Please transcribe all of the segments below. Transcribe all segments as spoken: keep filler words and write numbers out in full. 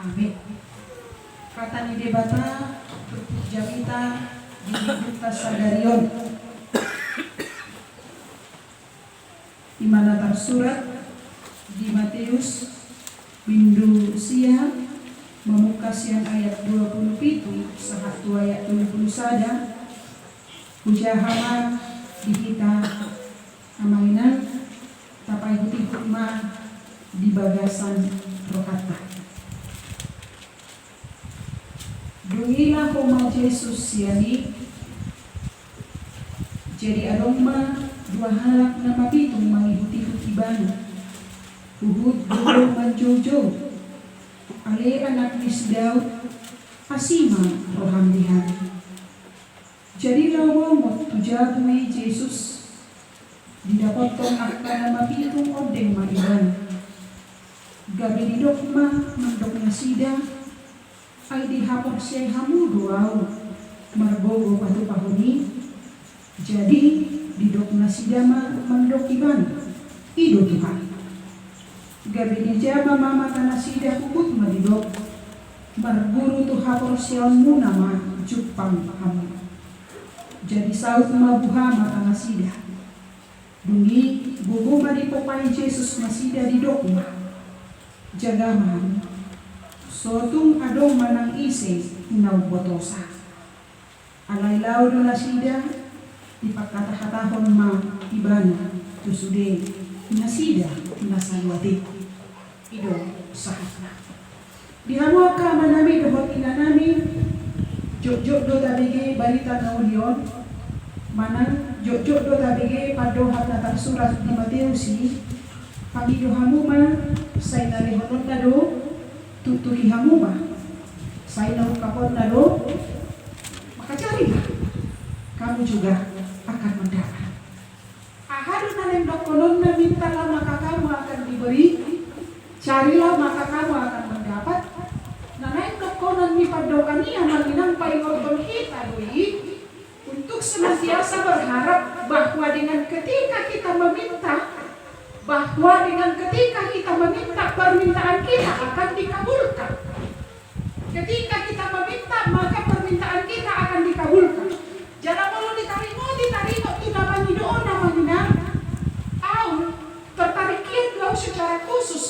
Amin. Hata ni Debata turpuk jamita di minggunta sadari on. Ima na tarsurat di Mateus, bindu sia, mamungka sian ayat dua pulu pitu sahat tu ayat tolu pulu sada. Hujaha ma di hita, amang inang, tapaihut-ihut ma di bagasan rohanta. Dung i laho ma Jesus sian i. Jadi adong ma dua halak na mapitung mangihut-ihut Ibana, huhut gogo manjoujou: Ale Anak ni si Daud, asi ma roham di hami. Jadi laho bongot tu jabu i Jesus, didapothon angka na mapitung ondeng ma Ibana. Gabe didok ma mandok nasida: Ai dihaporseai hamu do Ahu margogo patupahon i? Jadi didok nasida ma mandok Ibana: I do, Tuhan. Gabe dijama ma mata nasida, huhut ma didok: Marguru tu haporseaonmuna ma jumpang hamu. Jadi saut ma buha mata nasida. Dung i gogo ma dipompahi Jesus nasida, didok ma: Jaga ma hamu, so tung adong manang ise na umbotosa. Alai laho do nasida, dipangkatahatahon ma Ibana tu sude nasida na saluhut i. I do sahatna. Di hamu angka amanami dohot inanami, jotjot do tabege barita na uli on, manang jotjot do tabege pandohan na tarsurat di Mateus i. Pangido hamu ma, sai na lehononna do, tuktuki hamu ma, sai na ungkaponna do. Maka carilah, kamu juga akan mendapat. Aha do na naeng dohononna: Mintalah maka kamu akan diberi, carilah maka kamu akan mendapat? Na naeng dohonon ni pandohan i, amang inang, paingothon hita do i, untuk senantiasa berharap bahwa dengan ketika kita meminta, bahwa dengan ketika kita meminta, permintaan kita akan dikabulkan. Ketika kita meminta, maka permintaan kita akan dikabulkan. Jala molo ditaringot, ditaringot tu na pangidoon, amang inang, ahu tertarik hian do ahu secara khusus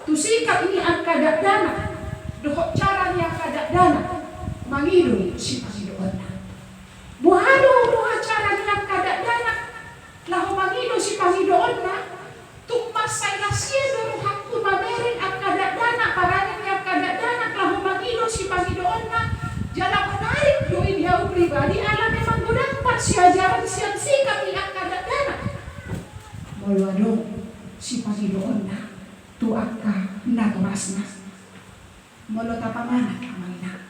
tu sikap ni angka dakdanak dohot cara ni angka dakdanak mangido sipangidoonna. Boha do roha cara ni angka dakdanak laho mangido sipangidoonna? Tung mansai las ia do rohangku mamereng angka dakdanak, parange ni angka dakdanak laho mangido sipangidoonna. Jala menarik do i di ahu pribadi, ala memang godang parsiajaran sian sikap ni angka dakdanak molo adong sipangidoonna tu angka natorasna. Molo tapamanat, amang inang,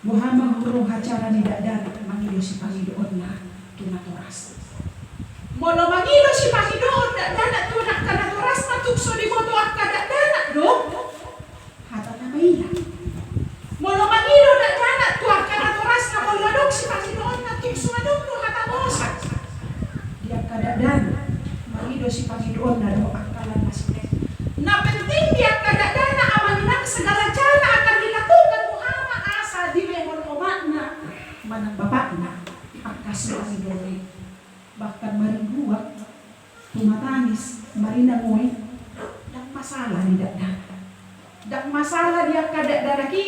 boha ma roha cara ni dakdanak mangido sipangidoonna tu natoras? Molo mangido sipangidoon dakdanak tu angka natorasna, tung so diboto angka dakdanak do hata na maila. Molo mangido dakdanak tu angka natorasna, molo adong sipangidoonna, tung so adong do hata bosan di angka dakdanak mangido sipangidoonna dohot angka lan na sititi. Na penting di angka dakdanak, amang inang, segala cara akan dilakukan, boha ma asa dilehon omakna manang bapakna angka sipangidoon i. Bahkan maringguak, tumatangis, marinangoi, ndang masalah di dakdanak. Ndang masalah di angka dakdanak i.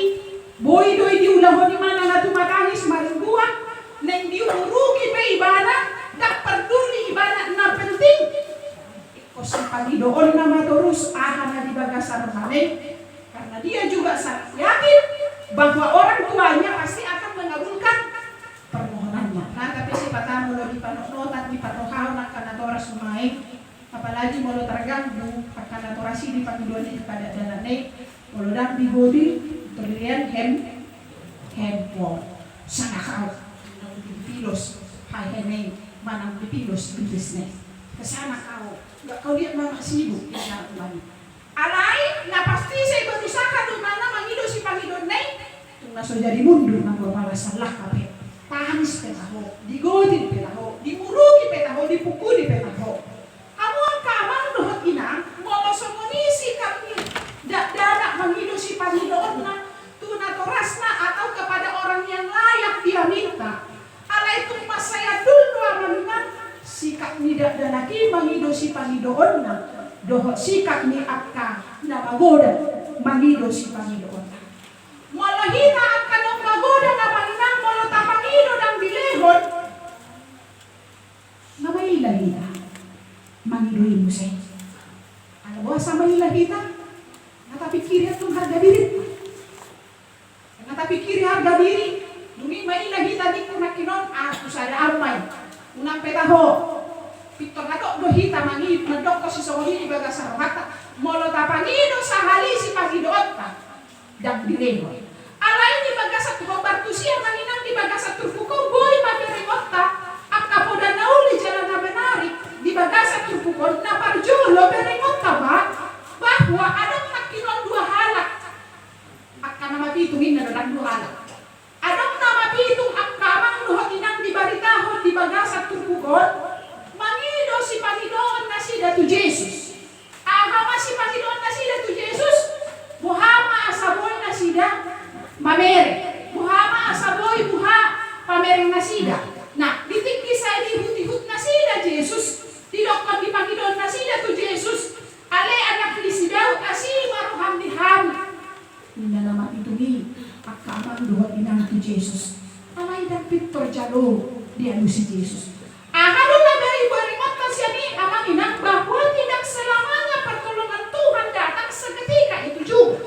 Boi do i diulahon ibana na tumatangis, maringguak, naeng diurugi pe ibana, ndang parduli ibana, na penting ingkon sipangidoonna ma torus aha na di bagasan rohana i. Karena dia juga sangat yakin bahwa orang tuanya pasti akan mengabulkan permohonannya. Nah, tapi sipata molo dipanotnotan, diparrohahon angka natoras nuaeng, apalagi molo targanggu angka natoras i di pangidoan ni angka dakdanak i, molo ndang digodil, tordilean hem, hempol. Sanak ahu, ndang dipilos hahena i, manang dipilos bitisna i. Kesanak ahu, nggak kau lihat mama sibuk, ya, Tuhan. Alai na pasti sai berusaha do ibana mangido sipangidoonna i. Tung na so jadi mundur nanggo pala sallangka pe. Tangis pe taho, digodil pe taho, dimurugi pe taho, dipukuli pe taho. Hamu angka amang dohot inang, molo songon i sikap ni dakdanak mangido sipangidoon, sipangidoonna dohot sikap ni angka na magodang mangido sipangidoonna. Molo hita angka na magodang, amang inang, molo tapangido ndang dilehon, nga maila hita mangido i muse. Ala boasa maila hita? Nga tapingkiri antong harga diri. Nga tapingkiri harga diri. Dung i maila hita ningku nangkin on, ah, tu sada an ma i. Unang pe taho. Pintor hatop do hita mangi-, mandokkon sisongon i di bagasan rohanta. Molo tapangido sahali sipangidoonta, ndang dilehon. Alai di bagasan, hombar tusi, amang inang, di bagasan turpuk on boi ma berengonta angka poda na uli jala na menarik. Di bagasan turpuk on na parjolo berengonta ma bahwa adong nangkin on dua halak. Angka na mapitung, inna do, ndang dua halak. Adong na mapitung angka amang dohot inang dibaritahon di bagasan turpuk on mangido sipangidoon nasida tu Jesus. Aha ma sipangidoon nasida tu Jesus? Boha ma asa boi nasida mamere? Boha ma asa boi buha pamereng nasida? Nah, di tingki sai diihut-ihut nasida Jesus, didokkon di pangidoon nasida tu Jesus: Ale Anak ni si Daud, asi ma roham di hami. Ninna na mapitung i angka amang dohot inang tu Jesus. Alai ndang pintor jalo dialusi Jesus. Aha do na boi berengonta sian i, amang inang? Bahwa tidak selamanya pertolongan Tuhan datang seketika itu juga.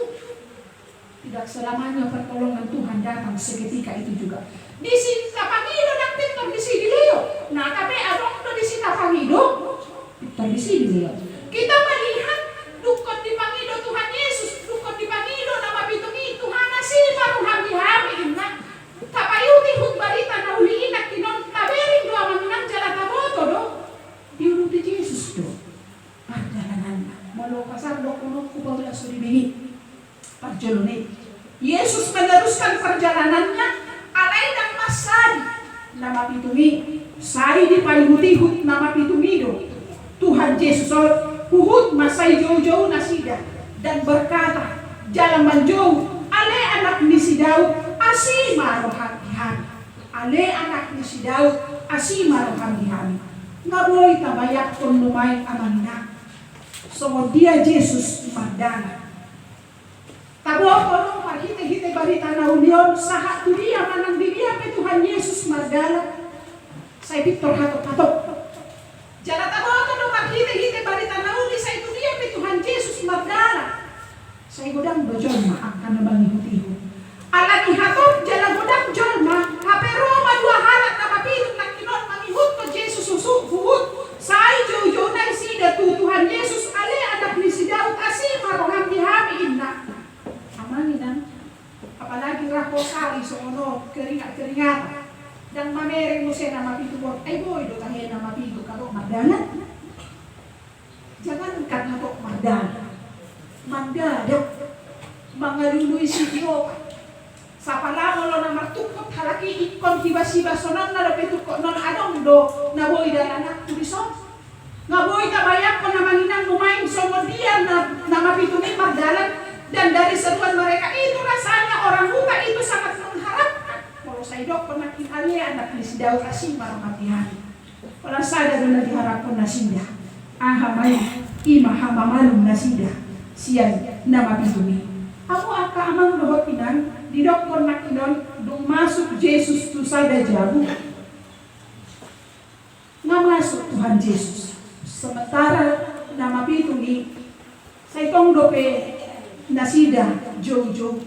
Tidak selamanya pertolongan Tuhan datang seketika itu juga. Disi tapangido ndang pintor disi dilehon. Nah, tapi adong do disi tapangido, pintor disi dilehon. Kita melihat, dungkon dipangido Tuhan Yesus, dungkon dipangido na mapitung i: Tuhan, asi ma roham di hami, inna. Tapaihut-ihut barita na uli i nangkin on, tabereng do, amang inang, jala taboto do. Diuduti Jesus do pardalananna. Molo kasar dohononku, paula so dibege. Parjolo ni Jesus meneruskan perjalanannya, alai ndang mansai na mapitung i. Sai dipaihut-ihut na mapitung i do Tuhan Jesus on, huhut ma sai joujou nasida dan berkata, jala manjou: Ale Anak ni si Daud, asi ma roham di hami. Ale Anak ni si Daud, asi ma roham di hami. Nga boi tabayangkon nuaeng, amang inang, songon dia Jesus mardalan. Taboto do marhite-hite barita na uli on sahat tu dia manang di dia pe Tuhan Jesus mardalan, sai pintor hatop-hatop. Jala taboto do marhite-hite barita na uli, sai tu dia pe Tuhan Jesus mardalan, sai godang do jolma angka na mangihut-ihut. Ala ni hatop jala godang jolma, hape ro ma dua halak na mapitung nangkin on mangihuthon Jesus huhut, sai joujou nasida tu Tuhan Jesus: Ale Anak ni si Daud, asi ma roham di hami, inna. Amang inang, apalagi ra ho sari songon on, keringat-keringatan, ndang mamereng muse na mapitung on. Ai boi do tahe na mapitung hatop mardalan? Jangankan hatop mardalan, mandadak mangalului sitio. Sapala molo na martungkot halak i, ingkon hibas-hibasononna dope tungkot on, adong do na boi dalananku dison. Nga boi tabayangkon, amang inang, nuaeng songon dia na, na mapitung i mardalan. Dan dari seruan mereka itu rasanya orang buta itu sangat mengharapkan. Molo sai dokkon nangkin: Ale Anak ni si Daud, asi ma roham di hami. Holan sada do na diharaphon nasida. Aha ma i? I ma hamamalum nasida sian na mapitung i. Hamu angka amang dohot inang, didokkon nangkin on, dung masuk Jesus tu sada jabu, nga masuk Tuhan Jesus. Sementara na mapitung i, sai tong dope nasida joujou.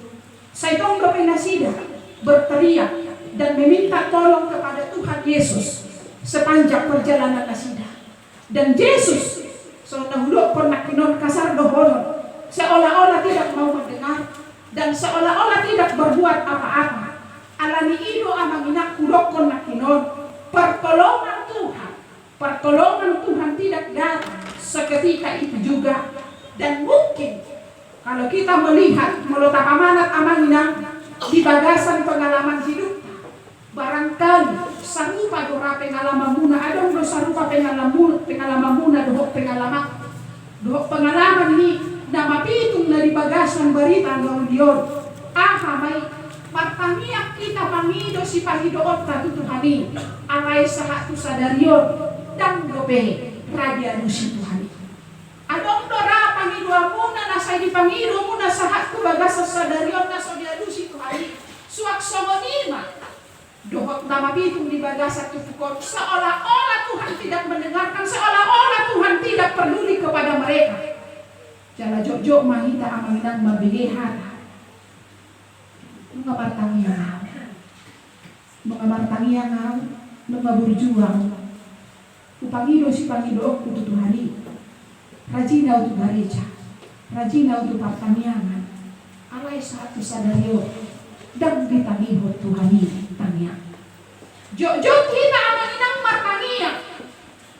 Sai tong dope nasida berteriak dan meminta tolong kepada Tuhan Yesus sepanjang perjalanan nasida. Dan Jesus, songon na hudokkon nangkin on, kasar dohonon, seolah-olah tidak mau mendengar dan seolah-olah tidak berbuat apa-apa. Ala ni i do, amang inang, hudokkon nangkin on, pertolongan Tuhan Pertolongan Tuhan tidak datang seketika itu juga. Dan mungkin, kalau kita melihat, molo tapamanat, amang inang, di bagasan pengalaman hidup, barangkali sarupa do ra pengalamanmuna, adong do sarupa pengalamu-, pengalamanmuna dohot pengalaman, dohot pengalaman ni na mapitung na di bagasan barita na uli on. Aha ma i? Martangiang hita mangido sipangidoonta tu Tuhan i, alai sahat tu sadari on, ndang dope Ra dialusi Tuhan i. Adong do ra pangidoanmuna na sai dipangido muna sahat tu bagasan sadari on na so dialusi Tuhan i. Suang songon i ma dohot na mapitung di bagasan turpuk on, seolah-olah Tuhan tidak mendengarkan, seolah-olah Tuhan tidak peduli kepada mereka. Jala jotjot ma hita amang inang mambege hata. Nunga martangiang ahu. Nunga martangiang ahu, nunga burju ahu. Hupangido sipangidoonku tu Tuhan i. Rajin ahu tu gareja, rajin ahu tu partangiangan. Alai sahat tu sadari on, ndang ditangihon Tuhan i tangiang. Jotjot hita amang inang martangiang.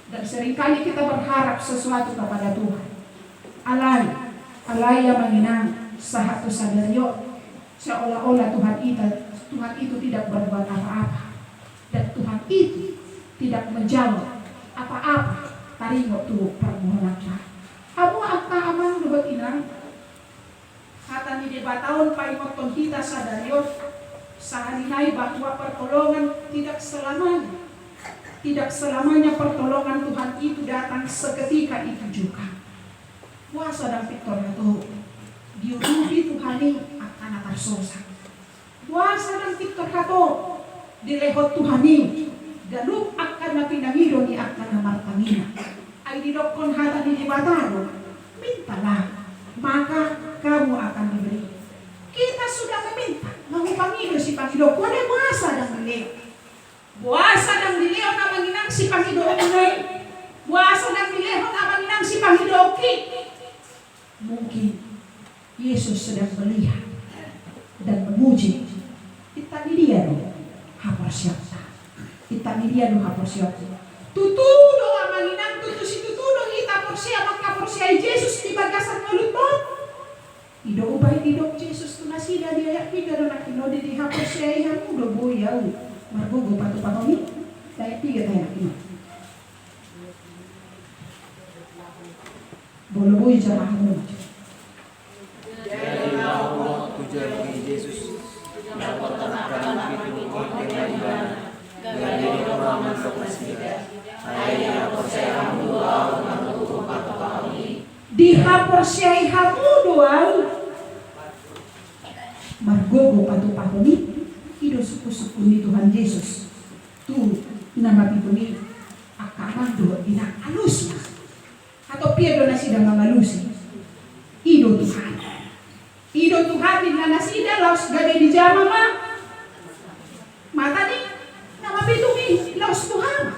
Dan seringkali kita berharap sesuatu kepada Tuhan. Alai, alai amang inang, sahat tu sadari on, seolah-olah Tuhan ita, Tuhan itu tidak berbuat apa-apa. Dan Tuhan itu tidak menjawab apa-apa taringot tu permohonanta. Hamu angka amang dohot inang, hata ni Debata on paingothon hita sadari on, sahali nai bahwa pertolongan tidak selamanya, tidak selamanya pertolongan Tuhan itu datang seketika itu juga. Boasa ndang pintor hatop diudupi Tuhan i angka na tarsosa? Boasa ndang pintor hatop dilehon Tuhan i ganup angka na pinangido ni angka na martangiang? Ai didokkon hata ni Debata do, "Mintalah, maka kamu akan diberi." Kita sudah meminta, mangupangi do sipangidoonku, alai boasa ndang dilehon? Boasa ndang dilehon amang inang sipangidoonmuna i? Boasa ndang dilehon amang inang sipangidoonki? Mungkin Yesus sedang melihat dan menguji. Inta ni dia do haporseaonta? Inta ni dia do haporseaonku? Tutu do amang inang, tutu situtu do hita porsea mangkaporseai Jesus di bagasan ngolunta on? I do umbahen didok Jesus tu nasida di ayat piga do nangkin on, "Dihaporseai hamu do boi ahu margogo patupahon i?" Ayat piga do nangkin on. Molo boi, jawab hamu. Jadi laho ma tu jabu ni Jesus, dapot angka na mapitung i, denggan ibana. Gabe didok ma mandok nasida, "Ai dihaporseai hamu do ahu margogo patupahon i?" Dihaporseai hamu do ahu margogo patupahon i? I do sungkunsungkun ni Tuhan Jesus tu na mapitung i. Angka amang dohot inang, alusi ma. Hatop ia do nasida mangalusi. I do Tuhan. I do Tuhan, ninna nasida, laos gabe dijama ma mata ni na mapitung i, laos tu ha ma.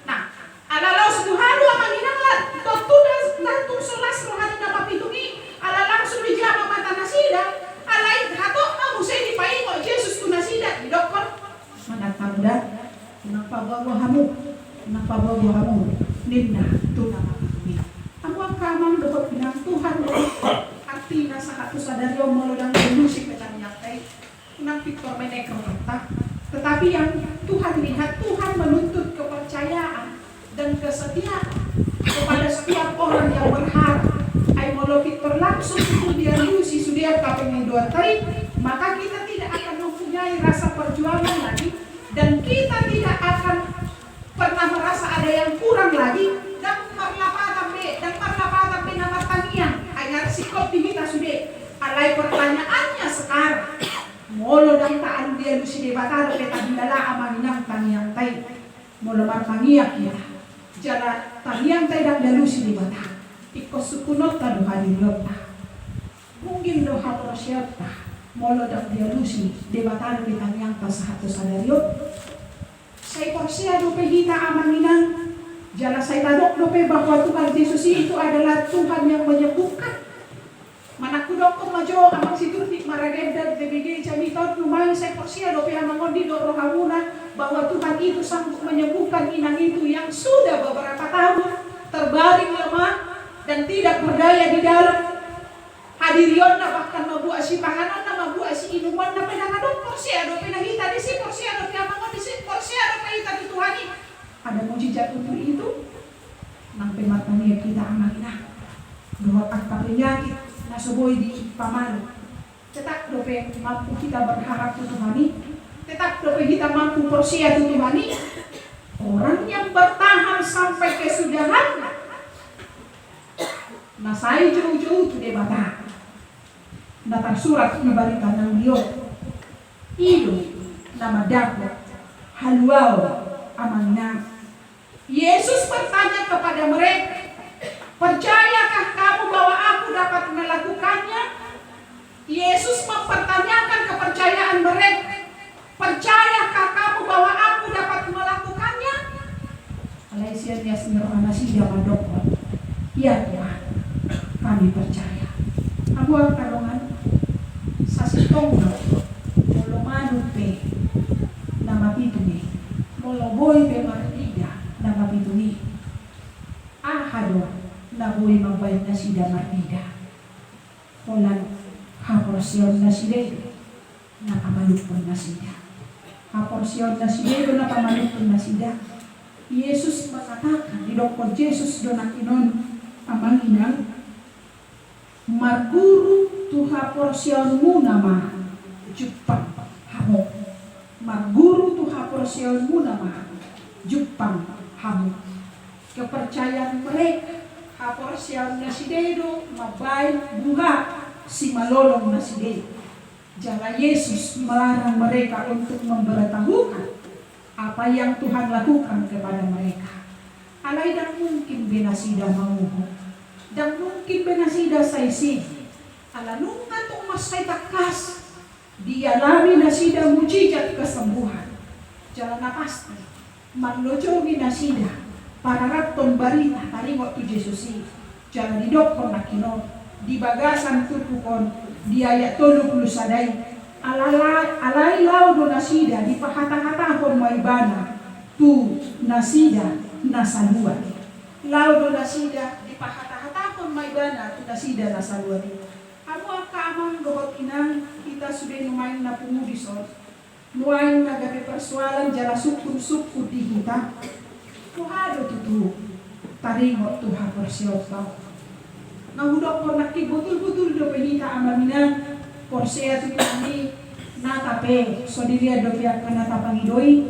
Nah, ala laos tu ha do amang inang, tontu ndang tung so las roha ni na mapitung i, ala langsung dijama mata nasida. Alai hatop ma muse dipaingot Jesus tu nasida, didokkon, "Manat hamu da, unang paboaboa hamu, unang paboaboa hamu," ninna tu na mapitung i. Hamu angka amang dohot inang, Tuhan do artina sahat tu sadari on molo ndang dialusi pe tangiangta i, unang pintor menek rohanta. Tetapi yang Tuhan lihat, Tuhan menuntut kepercayaan dan kesetiaan kepada setiap orang yang berharap. Ai molo pintor langsung tutu dialusi sude angka pangidoanta i, maka kita tidak akan mempunyai rasa perjuangan lagi, dan kita tidak akan pernah merasa ada yang kurang lagi. Ndang marlapatan be, ndang marlapatan be na martangiang, ai nga singkop di hita sude. Alai pertanyaannya sekarang, molo ndang taal dialusi Debata dope, tahilala amang inang tangiangta i. Molo martangiang hita jala tangiangta i ndang dialusi Debata, ingkon sungkunonta do hadirionta. Mungkin do haporseaonta molo ndang dialusi Debata dope tangiangta sahat tu sadari on. Sai porsea dope hita amang inang, jala sai tadok dope bahwa Tuhan Jesus itu adalah Tuhan yang menyembuhkan? Manang hudokkon ma jo amang Situmorang Maragenda, G B G jamita on, nunga sai porsea dope amang on, didok rohamuna bahwa Tuhan itu sanggup menyembuhkan inang itu yang sudah beberapa tahun terbaring lemah dan tidak berdaya di dalam hadirionna, bahkan mambuat sipanganonna, mambuat siinumonna pe ndang adong? Porsea dope na hita disi? Porsea dope amang on disi? Porsea dope hita tu Tuhan i? Ada mujizat untuk itu? Nang pe martangiang hita amang inang dohot angka penyakit na so boi dipamalo, tetap dope mampu hita berharap tu Tuhan i? Tetap dope hita mampu porsea tu Tuhan i? Orang yang bertahan sampai kesudahan na sai joujou tu Debata. Na tarsurat di Barita na Uli on, i do na mandapot haluaon amang inang. Yesus bertanya kepada mereka, "Percayakah kamu bahwa aku dapat melakukannya?" Yesus mempertanyakan kepercayaan mereka, "Percayakah kamu bahwa aku dapat melakukannya?" Alai sian ias ni roha nasida mandok, "Ia Tuhan, kami percaya." Hamu angka dongan, sasintongna, molo manuk pe na mapitung i, molo boi pe marnida na mapitung i, aha do na boi mambahen nasida marnida? Holan haporseaon nasida i do na pamalumhon nasida. Haporseaon nasida i do na pamalumhon nasida. Yesus mengatakan, didokkon Jesus do nangkin on, amang inang, marguru tu haporseaonmuna ma jumpang hamu. Marguru tu haporseaonmuna ma jumpang hamu. Kepercayaan mereka, haporseaon nasida i do mambahen buha simalolong nasida i. Jala Yesus melarang mereka untuk memberitahukan apa yang Tuhan lakukan kepada mereka. Alai ndang mungkin be nasida mauhut. Ndang mungkin be nasida sai sigi. Ala nunga tung mansai tangkas dialami nasida mujizat kesembuhan. Jala na pasti, manlojongi nasida pararathon barita taringot tu Jesus i. Jala didokkon nangkin on di bagasan turpuk on, di ayat tolu pulu sada i, "Alala-, alai laho do nasida dipahatahatahon ma ibana tu nasida na saluan." Laho do nasida dipahatahatahon ma ibana tu nasida na saluan i. Hamu angka amang dohot inang, hita sude nuaeng na pungu dison, nuaeng na gabe persoalan jala sungkunsungkun di hita. Boha do tutu taringot tu haporseaonta on? Na hudokkon nangkin, botulbotul dope hita amang inang porsea tu Tuhan i, nata pe so dilehon dope angka na tapangido i.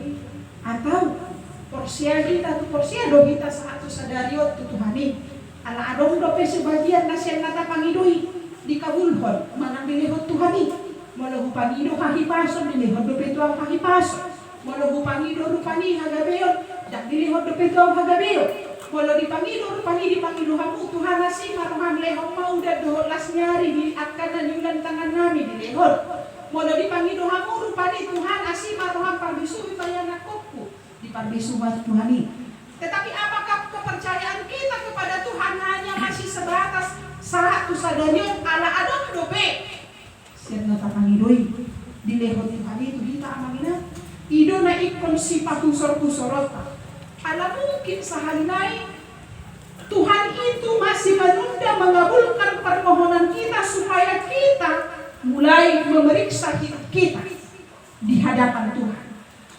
Atau porsea hita tu, porsea do hita sahat tu sadari on tu Tuhan i. Ala adong dope sebagian na sian na tapangido i dikabulhon manang dilehon Tuhan i. Molo hupangido hahipason, dilehon dope tu ahu hahipason. Molo hupangido rupani hagabeon, ndang dilehon dope tu ahu hagabeon. Molo dipangido rupani, dipangido hamu, Tuhan, asi ma roham, lehon ma udan dohot las ni ari di angka na niulangan tangannami, dilehon. Molo dipangido hamu rupani, Tuhan, asi ma roham, parbisuhi ma ianakkonku, diparbisu ma Tuhan i. Tetapi apakah kepercayaan kita kepada Tuhan hanya masih sebatas sahat tu sadari on? Ala adong dope sian na tapangido i dilehon Tuhan i tu hita amang inang. I do na ingkon sipahusorhusoronta. Ala mungkin sahali nai Tuhan itu masih menunda mengabulkan permohonan kita supaya kita mulai memeriksa hidup kita di hadapan Tuhan.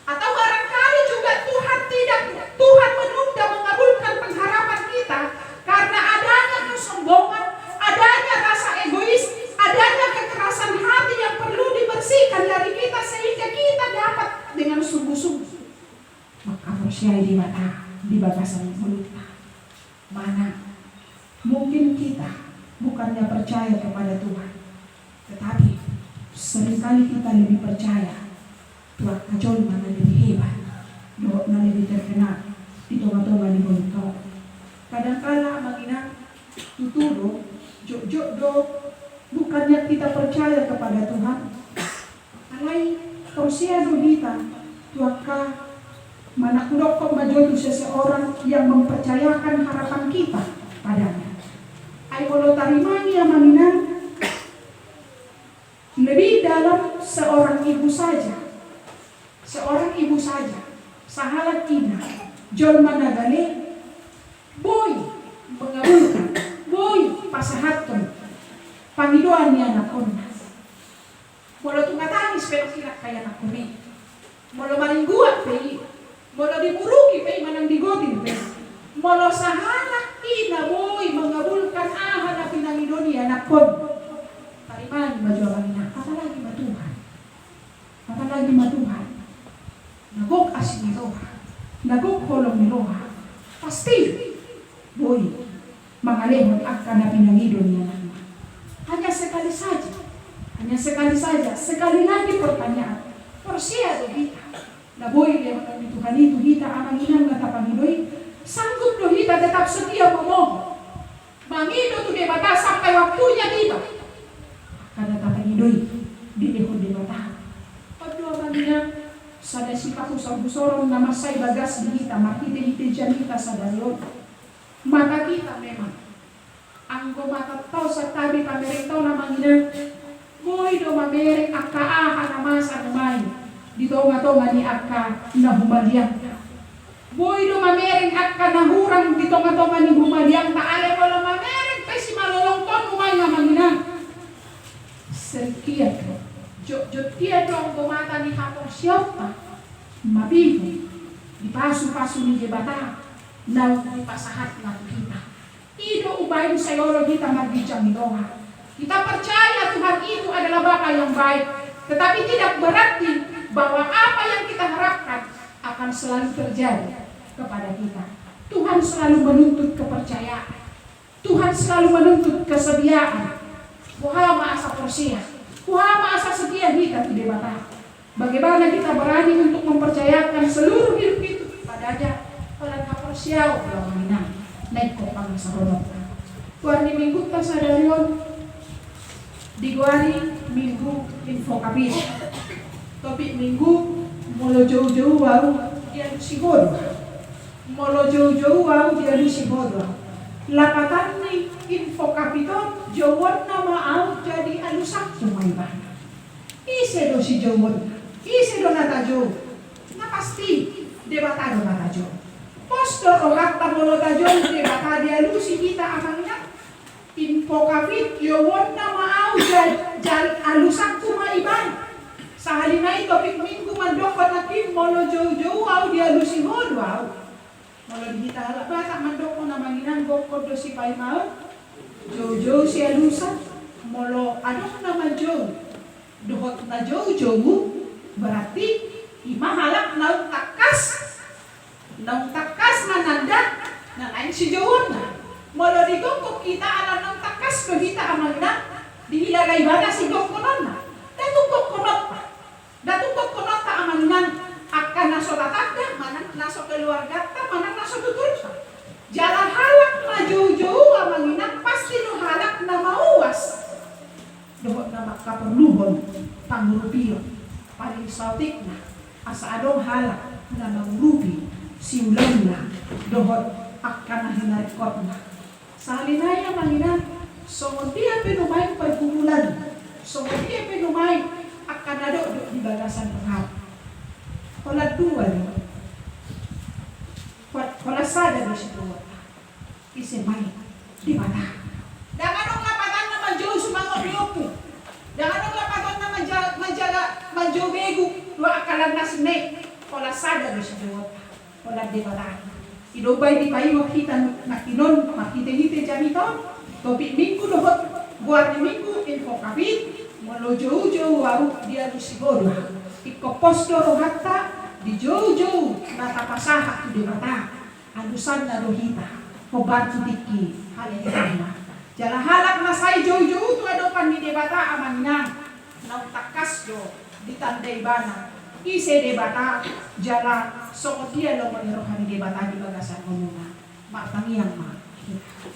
Atau barangkali juga Tuhan tidak, Tuhan menunda mengabulkan pengharapan kita karena adanya kesombongan, adanya rasa egois, adanya kekerasan hati yang perlu dibersihkan dari kita sehingga kita dapat dengan sungguh-sungguh manghaporseai Debata di bagasan ngolunta. Manang mungkin kita bukannya percaya kepada Tuhan, tetapi seringkali kita lebih percaya tu angka jolma na lebih hebat dohot na lebih terkenal di tongatonga ni ngolunta on. Kadangkala amang inang, tutu do, jotjot do, bukannya kita percaya kepada Tuhan, alai porsea do hita tu angka, manang hudokkon ma jo tu seseorang yang mempercayakan harapan kita padanya. Ai molo tarimangi amang inang, lebih dalam seorang ibu saja, seorang ibu saja, sahalak ina, jolma na gale, boi mengabulkan, boi pasahathon pangidoan ni anakkonna. Molo tunga tangis pe nangkin angka ianakkon i, molo maringguak pe i, molo dimuruki pe i manang digodir pe i, molo sahalak ina boi mangabulkan aha na pinangido ni anakkon, tarimangi ma jo amang inang, apalagi ma Tuhan. Apalagi ma Tuhan na gok asi ni roha, na gok holong ni roha, pasti boi mangalehon angka na pinangido ni anakna. Hanya sekali saja, hanya sekali saja, sekali lagi pertanyaan. Porsea do hita na boi lehon ni Tuhan i tu hita amang inang na tapangido i? Sanggup do hita tetap setia memohon, mangido tu Debata sampai waktunya tiba? Angka na tapangido i dilehon Debata. On do amang inang sada sipahusor-husoron na mansai bagas di hita marhite-hite jamita sadari on. Mata kita memang anggo mata tao santabi pamereng tao na manginang, boi do mamereng angka aha na masa nuaeng di tonga-tonga ni angka na humaliang. Boi do mamereng angka na hurang di tonga-tonga ni humaliangta. Alai molo mamereng pe simalolongta on nuaeng na manginang, sering kiat do, jotjot kiat do anggo mata ni haporseaonta mapiho di pasu-pasu ni Debata naung dipasahatna tu hita. I do umbahen sai olo hita marginjang ni roha. Kita percaya Tuhan itu adalah Bapa yang baik, tetapi tidak berarti bahwa apa yang kita harapkan akan selalu terjadi kepada kita. Tuhan selalu menuntut kepercayaan. Tuhan selalu menuntut kesediaan. Boha ma asa porsea, boha ma asa setia hita tu Debata. Bagaimana kita berani untuk mempercayakan seluruh hidup itu kepada-Nya? Holan haporseaon do amang inang na ingkon pangasahononta. Goar ni Minggunta sadari on digoari Minggu Invocavit. Topik Minggu: Molo joujou ahu, dialusi Ho do ahu. Molo joujou ahu, dialusi Ho do ahu. Lapatan ni Invocavit on: Jouonna ma ahu, jadi alusanku ma ibana. Ise do sijouonna? Ise do na tajou? Na pasti Debata do na tajou. Pos do rohanta molo tajou Debata dialusi hita amang inang. Invocavit: Jouonna ma ahu, ja-, ja-, alusanku ma ibana. Sahali nai topik Minggu mandokkon nangkin: Molo joujou ahu, dialusi Ho do ahu. Molo di hita halak Batak mandokkon amang inang, gokkon do sipaimaon, joujou sialusan. Molo adong na manjou dohot na joujou, berarti i ma halak naung tangkas, naung tangkas mananda na naeng sijouonna. Molo digokkon hita ala naung tangkas do hita amang inang, dihilala ibana sigokkononna. Nda tung gokkononta, nda tung gokkononta amang inang angka na so tatanda manang na so keluarganta manang na so tuturta. Jala halak na joujou amang inang pasti do halak na mauas dohot na mangkaporluhon pangurupion. Paling saotikna asa adong halak na mangurupi siulaonna dohot angka na hinaringkotna. Sahali nai amang inang, songon dia pe nuaeng pergumulan, songon dia pe nuaeng angka na dokdok di bagasan roham, holan dua do. Ho-, holan sada do sijouonta. Ise ma i? Debata. Ndang adong lapatanna manjou sumangot ni ompu. Ndang adong lapatanna manja-, manjaga, manjou begu dohot angka na asing na i. Holan sada do sijouonta, holan Debata. I do umbahen dipaingot hita nangkin on marhitehite jamita on. Topik Minggu dohot goar ni Minggu Invocavit: Molo joujou ahu, dialusi Ho do ahu. Ingkon pos do rohanta di joujou na tapasahat tu Debata. Alusanna do hita hombar tu tingki halehetanna. Jala halak na sai joujou tu adopan ni Debata amang inang, naung tangkas do ditanda ibana ise Debata jala songon dia lomo ni roha ni Debata di bagasan ngoluna. Martangiang ma hita.